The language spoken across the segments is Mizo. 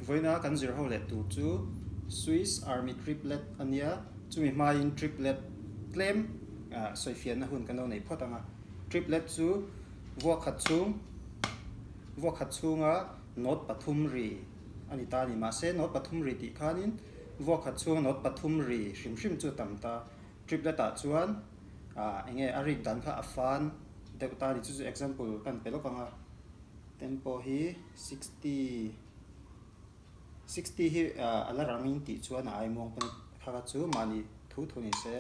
Vawiina kan zir ho leh tur chu Swiss Army Triplet a nia, chumi hmain triplet tlem sawifiahna hun kan lo nei phawt ang a. Triplet chu vuakhat chhung vuakhat chhunga note pathum ri a ni ta a ni. Mahse note pathum ri tih khanin vuakhat chhunga note pathum ri hrim hrim chu a tam ta. Triplet ah chuan eng nge a rik dan kha a fan deuh ta a ni. Chu chu example kan pe lawk ang a. Tempo hi 60 60 hi a la rangin tih chuan a ai muang pawn kha kha chu mahni thu thu ni se.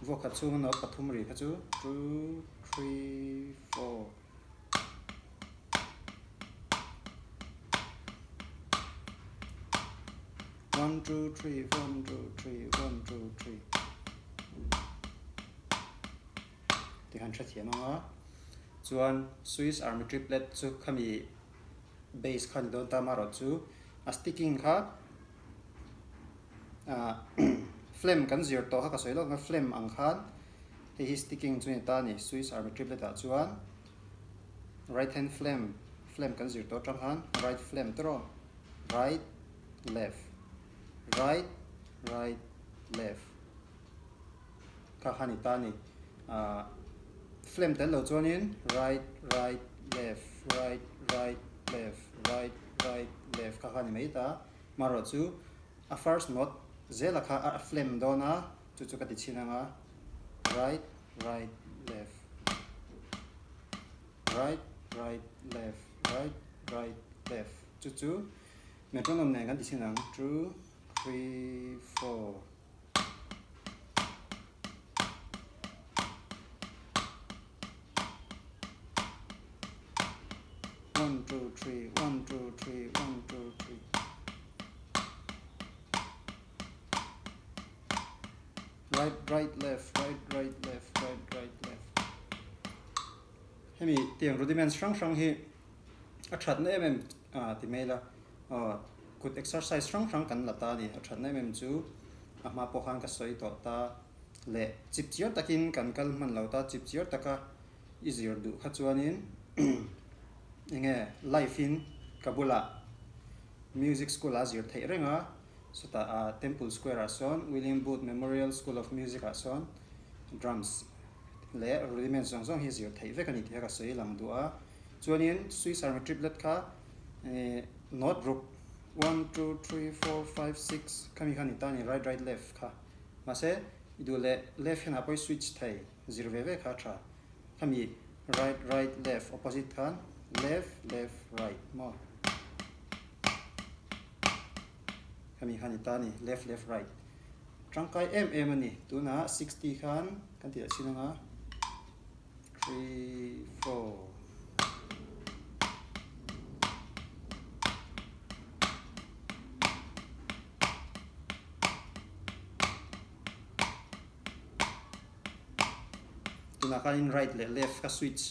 Vuakhat chhunga note pathum ri kha chu two, three, four. One, two, three, one, two, three, one, two, three. Ti han hrethiam ang a. Chuan Swiss Army Triplet chu khami base kha ni dawn ta amaherawh chu a sticking kha ah flame kan zir tawh kha ka sawi lawk ang a flame ang khan hei hi sticking chu ni ta a ni Swiss Army Triplet ah chuan right hand flame flame kan zir tawh atang khan right flame te rawh right left right right left. Kha kha ni ta a ni. Ahh flame tel lo chuanin right right left right right left right right left kha kha ni mai ta. Marawh chu a first note zela kha a flame dawn a chu chu ka ti chhin ang a right right left right right left right right left chu chu metronome nen kan ti chhin ang two three four. One two three one two three one two three Right right left right right left right right left Hemi tiang rudiments hrang hrang hi a thatna em em ti mai ila Kut exercise hrang hrang kan la ta a ni. A thatna em em chu a hma pawh khan ka sawi tawh ta leh chip chiar takin kan kal hman lo ta, chip chiar taka i zir duh kha chuanin enge live in ka bulah music school ah zir theih reng a, chutah ah Temple Square ah sawn William Booth Memorial School of Music ah sawn drums leh rudiments zawng zawng hi zir theih vek a ni tih kha ka sawi lang duh a. Chuanin Swiss Army triplet kha note ruk one two three four five six khami kha ni ta a ni right right left kha mahse i duh leh left hian ah pawh i switch thei zir ve ve kha a tha khami right right left opposite khan left left right maw khami kha ni ta a ni left left right tangkai em em a ni tunah 60 khan kan tih leh chin anga. Three, four. Tunah khanin right leh left ka switch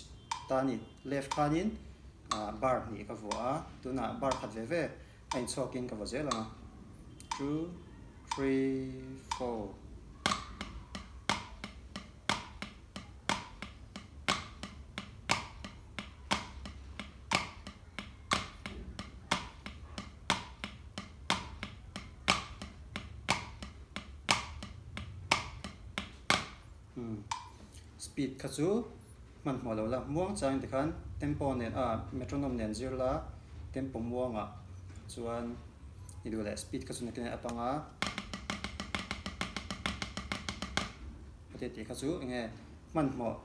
ta a ni. Left khanin bar hnih ka vuah a, tunah bar khat ve ve a inchhuakin ka vaw zel ang a. Two, three, four. Speed kha chu hmanhmawh lo la muang chang tikhan tempo nen a metronome nen zir la tempo muangah chuan i duh leh speed kha chu nakin a panga. Heti tih kha chu enge hmanhmawh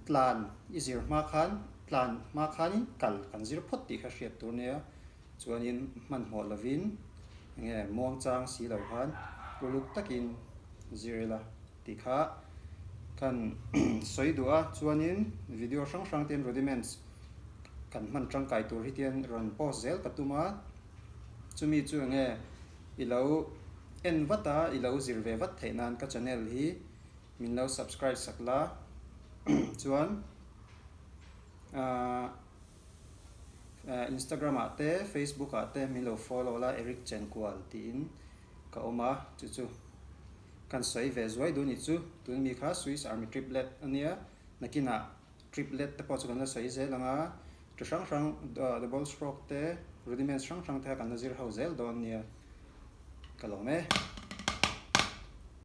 tlan i zir hma khan tlan hma khanin kal kan zir phawt tih kha hriat tur nia chuanin hmanhmawh lovin enge muangchang si lo khan uluk takin zir ila tih kha kan sawi duh a chuanin video hrang hrang te rudiments kan hman tangkai tur hi tian rawn post zel ka tum a chumi chu enge i lo En vat a, i lo zir ve vat theih nan ka channel hi min lo subscribe sak la chuan ahh Instagram ah te Facebook ah te min lo follow la Eric Chenkual tiin ka awm a chu chu kan sawi ve zuai duh nih chu tun mi kha Swiss Army Triplet ania nakinah triplet te pawh chu kan la sawi zel ang a chi hrang hrang double stroke te. Rudiments hrang hrang te kha kan la zir ho zel dawn nia. Ka lawm e.